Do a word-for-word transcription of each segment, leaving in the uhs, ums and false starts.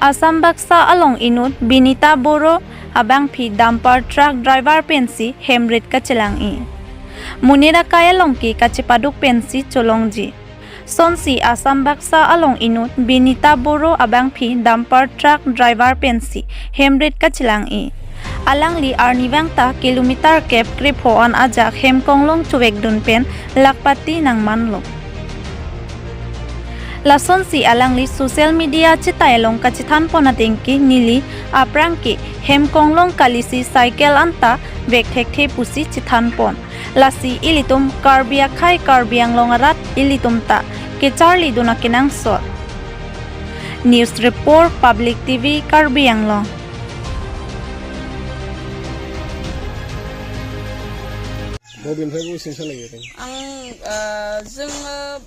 Assam Baksa along inut Binita Boro abangphi dumper truck driver pensi hem rit kachelang-i. Monit akai along ke kachepaduk pensi cholongji. Sonsi Assam Baksa along inut Binita Boro abangphi dumper truck driver pensi hem rit kachelang-i. Alangli arnivang ta kilometer kep krepho an ajak hem konglong chuvekdun pen lakpati nangmanlo. Lasonsi alangli social media chetai along kachethanpon ateng ke neli aphrang ke hem konglong kalisi cycle anta vek thekthe pusi chethanpon. Lasi ilitum Karbi akhei Karbi Anglong arat ilitum ta kecharlidun akenangsot. News Report, Public T V, Karbi Anglong. Bobin phai bo sing salai ya teng. Ang, eh, jeng, eh,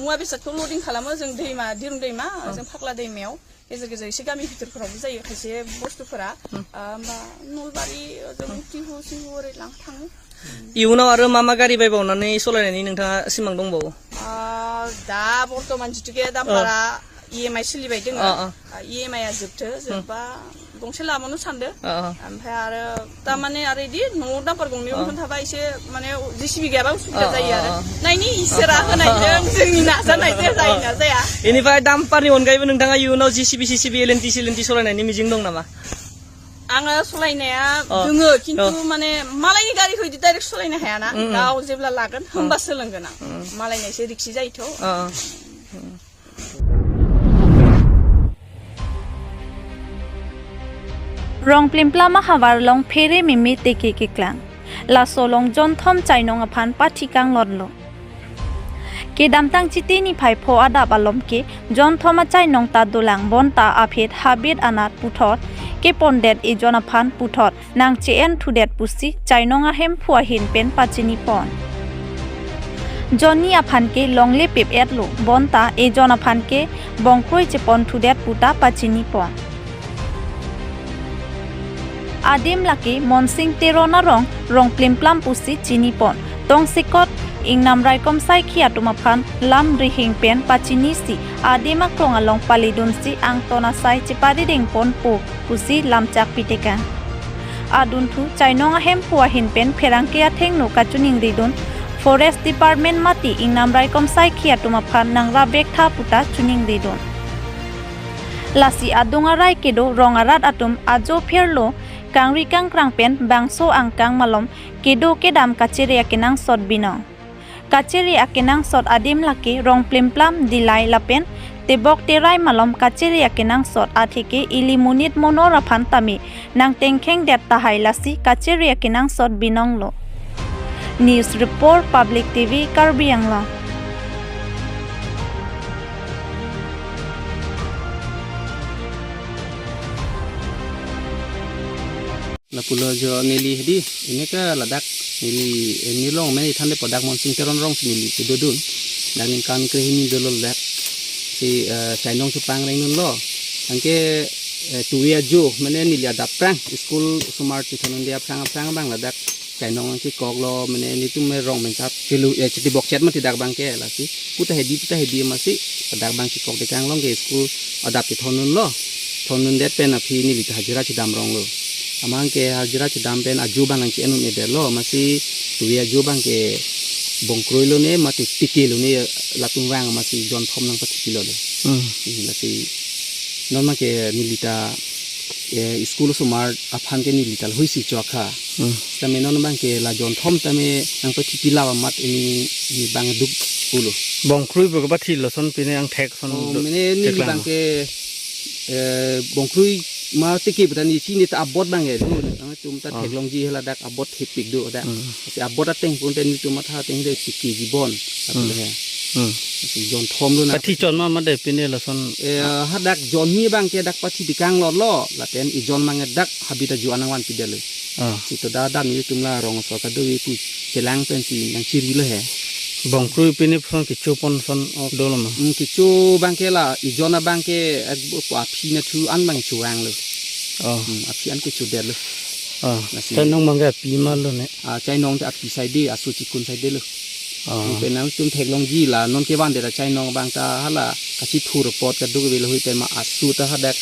mua bisa tuh loading khalamo jeng Deima, Dirung Deima, jeng Phakla Deimeo. Gejer gejer isi gami bhitor khorok jai khaise bostu khora. Hmm. Ah, ba Nolbari, ah, jong Tihu, Sihu, ore lang thang. Iuno aro mama gari bai bau nani solai nani nangthang simang dong bau. Ah, da bortoman jitu ke da para E M I sili bai ding. Ah, ah. Ah, E M I ajut the, jeba gongse la manu sande. Ah, ah. Amphai aro tamane are di no dumper gongni ungkhan thaba ise mane J C B gaba usubida jai aro. Ah, ah. Nai ni isera ka nai jeng jeng ni nasa nai je jai na jaya. Ini pai dumper ni on kai nangthang iuno J C B, C C B, L N T, C L N T solai nani mijing dong nama? Ang, eh, solai naya dungo, kintu mane malai ni gari hoi di direct solai naya na. Mm, mm. Kau jebla lagan hamba seleng kena. Mm. Malai nai se riksi jai tho. Ah, ah. Rong plimplam ahavar along phere meme teke keklang. Laso along jonthom chainong aphan pathi kanglotlo. Kedamtang Chiti niphai pho adap alom ke jonthom achainong ta dolang bonta aphet habit anat puthot kepondet ejon aphan puthot nangche-en thudet pusi chainong ahemphu ahin pen pachinipon. Jonni aphan ke longle pip-etlo bonta ejon aphan ke bongkroi chepon thudet puta pachinipon. Adim lake Monsing Teron arong Rong Plimplam pusi chinipon. Tongsekot ingnam raikom saikhi atum aphan lam rihing pen pachinisi adim aklong along palidunsi angton asai chepadidingponpo pusi lamchak pitekang. Adunthu chainong ahemphu ahin pen pherangke athengno kachiningridun Forest Department mate ingnam raikom saikhi atum aphan nangrap vektha puta chiningridun. Lasi adung arai kedo rong arat atum ajo pherlo kangri kangkrang pen bangso angkang malom kedo kedam kachere akenangsot binong. Kachere akenangsot adim lake Rong Plimplam, Dillai lapen Tebok Terai malom kachere akenangsot atheke ili monit monor aphan tame nangtengkhengdet tahai lasi kachere akenangsot binonglo. News Report, Public T V, Karbi Anglong. Lapulo jo neli hedi, ini ke ladak neli, eh, neli long mene than de pu dak Monsing Teron arong si neli kedodun. Dak ningkan krehini dolo ladak si, eh, chainong chepangrengnunlo. Anke, eh, tuwe ajo mene neli adap aphrang school osomar chethondunde aphrang aphrang abang ladak chainong kekoklo mene nelitum me rong mensap chelu, eh, chiti bokchet mati dak abang ke lasi. Puta hedi, puta hedi masi, dak abang chekok dekang long ke school adap chethondunlo. Thondundet pen aphi neli ta hajira chedam ronglo. Amat ke hajira chedam pen ajo abang nangche-en un-edetlo, masi tuwe ajo abang ke bongkroilo ne, mate tikelo ne, latum vang masi jonthom nangpathipilole. Hmm. Hmm, lasi non ma ke neli ta, eh, school osomar aphan ke neli ta lahuisi chokha. Hmm. Tame non abang ke la jonthom tame nangpathipila amat ini, ini abang duk pulo. Bongkroi pu kepathi lason pine angthek son. Oh, do mene neli cheklang abang ke, eh, bongkroi ma teke pu ta neli chini ta abot abang ke do. Nangtum ta theklongji haladak abot thepik do dak. Hmm. Ati abot ateng pun pen nelitum matha ateng de tikeji bon. Ati le he. Hmm. Ati jonthomlo na. Pathi chon ma made pine lason. Eh, hadak jonni abang ke dak pathi bikang lotlo, lapen ejon abang ke dak habit ajo anang vanpidetlo. Ah. Sito da dam nelitum la rong so kado ipu chelang pensi nangchirilo he. Bongkroi pine son kecho pon son dolo ma. Hmm, kecho abang ke la, ejon abang ke, eh, pu aphi nathu an abang chevanglo. Ah. Hmm, aphi an kechodetlo. Ah. Lasi. Chainong abang ke api malo ne. Ah, chainong ta api saide, aso chikun saidelo. Ah. Pen nangtum theklongji la, non kevandet ta chainong abang ta hala kachithur apot kaduk avelo hui pen ma aso ta hadak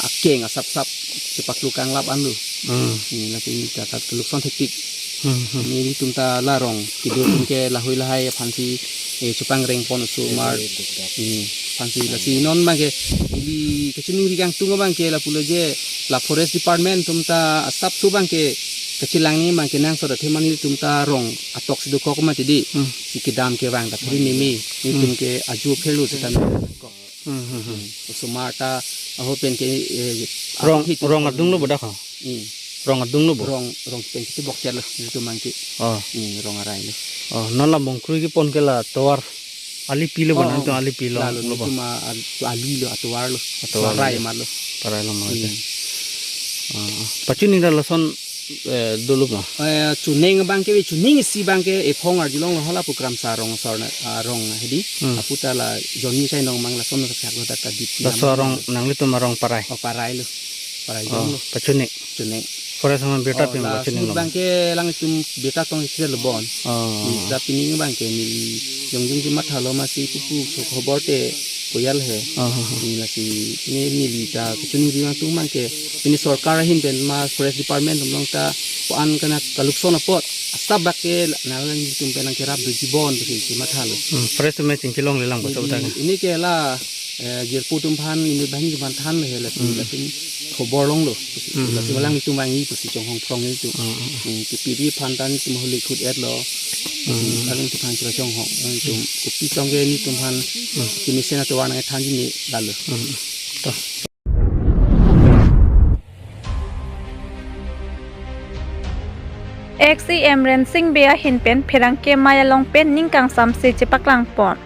akeng asap sap chepaklukang lap anlo. Hmm. Ni lasi ta ta lukson thektik. Hmm, hmm. Ni ilitum ta la rong kedo atum ke lahei lahai aphansi, eh, chepangreng pon osomar. Hmm. Aphansi lasi non abangke ili kachiningri kangtung abangke lapulo je la forest department atum ta asap su abangke kachelangji abangke nang soda themani atum ta rong atok si dokok mati di. Hmm. Si kedam kevang ta phiri mimi. Ni atum ke aju phirlo seta. Hmm, hmm, hmm. Osomar ta aho pen ke, eh, rong, ahi tum rong adung lo bodak ha? Hmm. Rong adung lo bo? Rong, rong pen ke bokcher lo, ilitum abangke. Oh. Hmm, rong arai lo. Oh, non la mongkrui kepon ke la tovar. Ali pilo bo, oh, nang tum ali pilo. Lalo lo bo. Ilitum a-, al-, ali lo, atovar lo. Atovar lo. Parai ma lo. Parai lo ma. Hmm. Ah, ah. Pachuning ra lason, eh, dolo ma? Eh, chuning abangke, chuning isi abangke, ephong arjulong lo hala pu Kramsa rong asor na, ah, rong hedi. Hmm. Apu ta la Johnny Sainong abang lason na saksak lo dak ta dip. Laso rong nanglitum arong parai? Oh, parai lo. Parai jong lo. Oh, pachuning. Chuning. Forest ma birta, oh, ping la pachuning lo. Abangke alanglitum birta tong sir lo bon. Oh. Ni da pining abangke neli jongjung chemathalo masi pupu so khobor te koyal he. Oh, oh, oh. Ni lasi ni neli ta kachiningri kangtung abangke pini sorkar ahin pen ma forest department atum along ta ko-an kana kalukson apot asap abangke nanglitum pen nangkerap doji bon pusi chemathalo. Hmm, forest atum chingki longlelang, neli paso ta. Ini ke la, eh, jirpo atum aphan, ini banghini atum aphan than he lasi, hmm, latum khobor longlo. Hmm. Lasi alanglitum vangji pusi chonghong phrong ilitum. Hmm, hmm, hmm. Hmm, kepiri aphan ta nelitum holi khut et lo. Hmm. Alanglitum aphan chira chonghong. Alanglitum kopi tong ke nelitum aphan, hmm, kemesen atovar nangthanji ni lalo. Hmm. To. Ex E M Rensing Bey ahin pen pherangke amei along pen ning kangsamse chepaklang pon.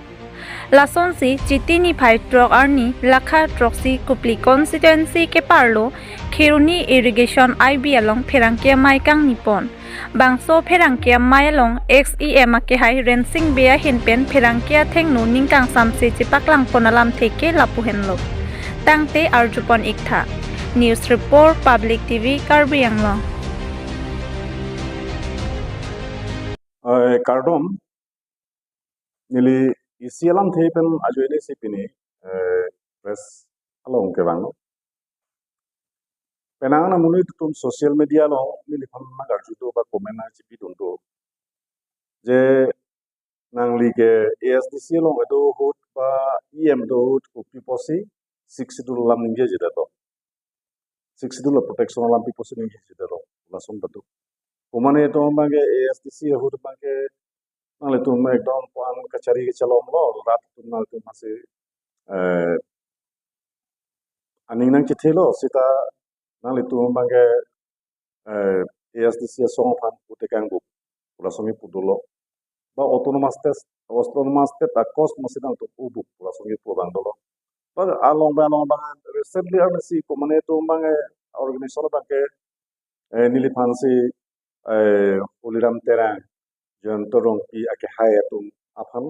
Lasonsi Chiti niphai throk arni lakha throksi Kopili constituency keparlo Kheroni Irrigation I B along pherangke amei kangni pon. Bangso pherangke amei along ex E M akehai Rensing Bey ahin pen pherangke athengno ning kangsamse chepaklang pon alamthe ke lapu henlo. Tangte arju pon ik tha. News Report, Public T V, Karbi Anglong. Eh, kardom, neli isi alamthe pen ajoine si pini, eh, press along kevanglo. Penang amonit atum social media along neliphan nang arju do ba comment nangchipidun do. Je nangli ke A S D C along kedo ahut ba E M do ahut kopi pusi Sixth Schedule alam ningjeje det to. Sixth Schedule protection alam pi pusi ningjeje det to. Lason ta do. Komane atum abangke A S D C ahut abangke nanglitum ekdom ko-an kachari kachelom lo, rat atum nanglitum masi, eh, aning nangchethelo seta nanglitum abangke, eh, A S D C asong aphan putekang bup. Pula songi pudolo. Ba autonomous state, autonomous state a cost masi nangtum ubup pula songi pu abang dolo. Ba along ba along abang recently arni si komane atum abang, eh, organization abangke, eh, neliphansi, eh, Holiram Terang, Jayanta Rongpi akehai atum aphan,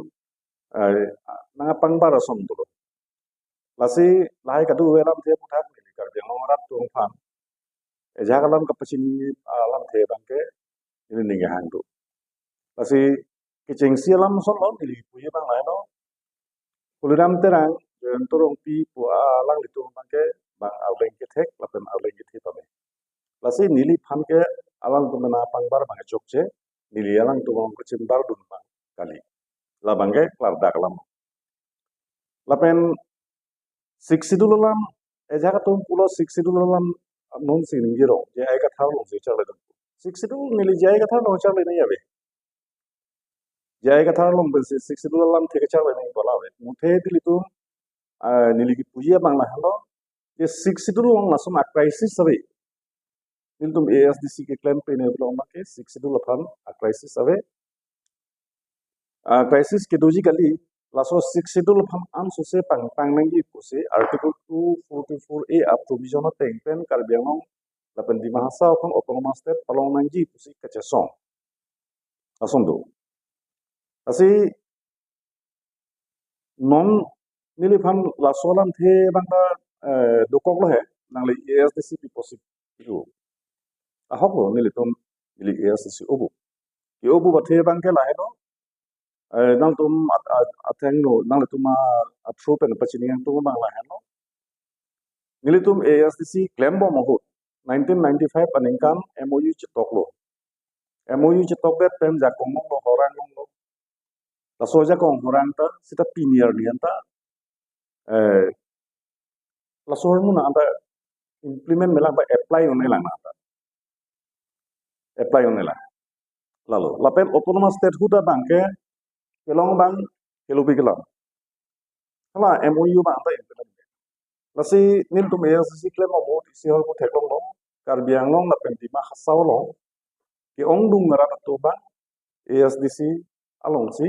eh, nangpangbar ason dolo. Lasi lahai kado alamthe aputhak neli Karbi Anglong arat atum aphan ajahak alam kapachini alamthe abangke neli ning kehang do. Lasi kechengsi alam ason lo neli puji abang lahenlo. Holiram Terang, Jayanta Rongpi pu alanglitum abangke bang arleng kethek lapen arleng kethe pame. Lasi neliphan ke alangtum nangpangbar abang chokche, neli alangtum along kachingbar dun abang kali. Labangke klardak alam. Lapen Sixth Schedule alam, ajahak atum pulo Sixth Schedule alam non si ningje rong, J I Kathar alongsi charli dun. Sixth Schedule neli J I Kathar along charli nangji ave. J I Kathar along pensi Sixth Schedule alamthe kacharli nangji pu la ave. Muthe nelitum, ah, neli kipuji abang lahenlo. Je Sixth Schedule along lason a crisis ave. Nelitum A S D C keklem pen along abangke Sixth Schedule aphan a crisis ave. Ah, crisis kedoji kali, laso Sixth Schedule aphan ansose pangtang nangji pusi Article two forty-four A a provision ateng pen Karbi Anglong lapen Dima Hasao aphan autonomous state palong nangji pusi kachesong. Lason do. Lasi non neliphan laso alamthe abang ta, eh, dokoklo he, nangli A S D C pi pusi pu. Ahoklo nelitum, neli A S D C ubu. Ke ubu athe abangke lahenlo. Eh, nangtum at-, at-, athengno, nanglitum a, a-through pen pachini kangtung abang lahenlo. Nelitum A S D C klembom ahut nineteen ninety-five aningkan M O U chetoklo. M O U chetokdet pen jakong longlo, horang longlo. Laso jakong horang ta seta pini arni anta, eh, laso hormu na anta implement melang ba apply un-elang na anta. Apply un-elang. Lalo, lapen autonomous statehood abang ke kelong abang kelobi kelang. Hala M O U abang anta implement. Lasi nelitum A S D C klembom ahut isi ahormu theklonglo, Karbi Anglong lapen Dima Hasao along ke-ongdung arat atum abang A S D C alongsi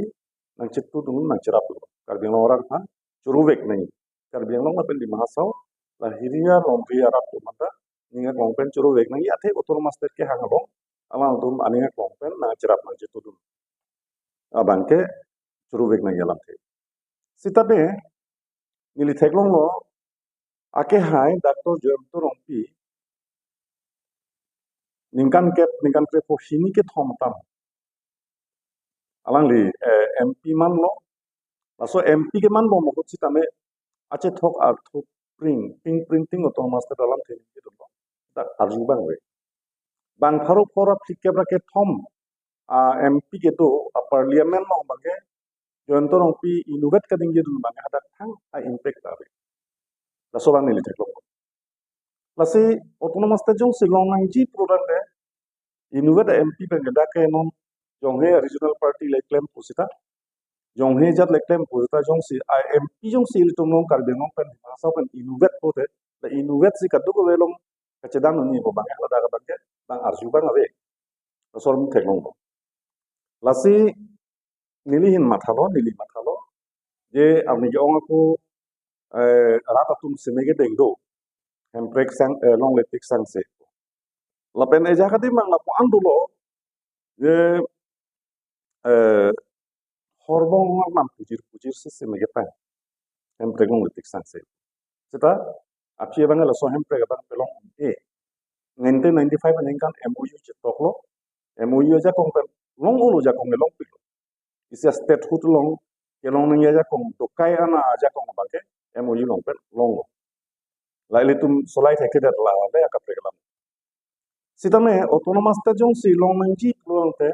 nangchitudun, nangcheraplo. Karbi Anglong arat aphan choruvek nangji. Karbi Anglong lapen Dima Hasao, lahiri alongri arat atum anta ning aklong pen choruvek nangji, athe autonomous state kehang along alangtum aning aklong pen nangcherap nangchitudun abang ke choruvek nangji alamthe. Sitame neli theklonglo, akehai Doctor Jayanta Rongpi ningkan kep, ningkan krepho hini kethom atum alangli, eh, M P manlo. Laso M P kemanbom ahut sitame achethok arthu pring, ping printing autonomous state alamthe ningjedunlo. Ta arju abang ave. Bang pharo pharo phlikep ra kethom a M P kedo a parliament along abang ke Jayanta Rongpi inutvet kaningjedun abang ke hadak thang a-impact ta ave. Laso abang neli theklonglo. Lasi autonomous state jongsi long nangji program ke inutvet M P pen ke dak ke non jonghe regional party le klem pusita, jonghe jat le klem pusita, jongsi a M P jongsi ilitum along Karbi Anglong pen Dima Hasao pen inutvet pote, la inutvet si kadokave along kachedam nangji pu abang ke ladak abang ke bang arju abang ave. Laso alam theklonglo. Lasi neli hin mathalo, neli mathalo je arni ke-ong ako, eh, rat atum seme kedeng do, Hemprek sang, eh, longle tik sangse. Lapen eja kadi mang lapu-an dolo je, eh, horbong arnam pujir pujir si seme ketang Hemprek longle tik sangse. Seta aphi abang laso Hemprek abang pelong e. Nineteen ninety-five aningkan M O U chetoklo. M O U ajakong pen long-olo, jakong e longpiklo. Isi statehood along kelong nangji ajakong, dokai ana ajakong abang ke M O U along pen longlo. La ilitum solai thekthedet la le akaprek alam. Sitame autonomous state jongsi long nangji pulote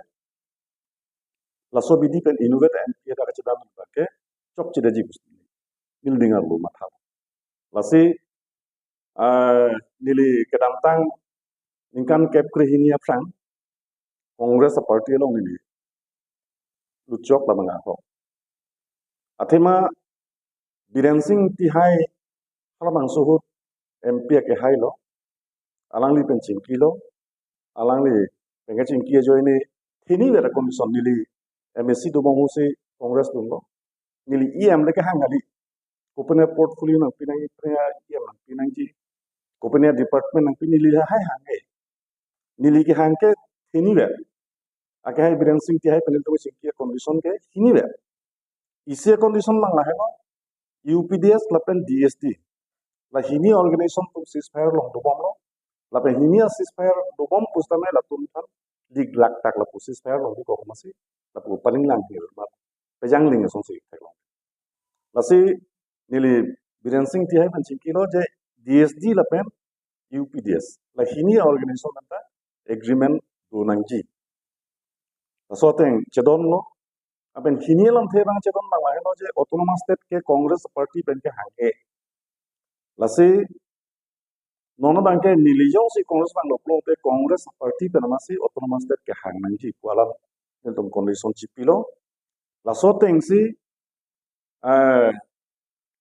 laso abidi pen inutvet M P ta kachedam abang ke chokchedetji pusi neli ning arlo matha. Lasi, ah, neli kedamtang ningkan kep krehini aphrang Congress a party along neli lutchok labang ahok. Athema Biren Singh Tihai halabangso ahut M P akehailo, alangli pen chingkilo, alangli pen kachingki ajoine hini vera commission neli M A C dobom ahutsi Congress dunlo. Neli E M le kehang kali. Kopine portfolio nangpi nangji, kopine E M nangpi nangji, kopine department nangpi, neli lahai hang e. Neli kehang ke hini ver. Akehai Biren Singh Tihai pen nelitum chingki condition ke hini ver. Isi condition abang lahelo, U P D S lapen D S D. La hini organization atum ceasefire along dobomlo. Lapen hini a ceasefire dobom pusitame latum aphan diglak tak lapu ceasefire along dikok masi lapu paling lang hir mat pejangling asonsi theklong. Lasi neli Biren Singh Tihai pen chingkilo je D S D lapen U P D S, la hini organization anta agreement do nangji. Laso ateng chedonlo, lapen hini alamthe abang chedon abang lahelo je autonomous state ke Congress party pen kehang e. Lasi non abang ke neli jongsi Congress abang lo pulote Congress party pen masi autonomous state kehang nangji pu alam nelitum condition chipilo. Laso atengsi, eh,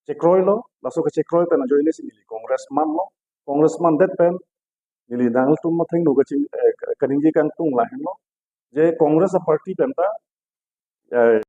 chekroilo, laso kechekroi pen ajoine si neli Congress manlo, Congress mandet pen neli nangtum athengno kaching, eh, kaningje kangtung lahenlo je Congress party pen ta, eh,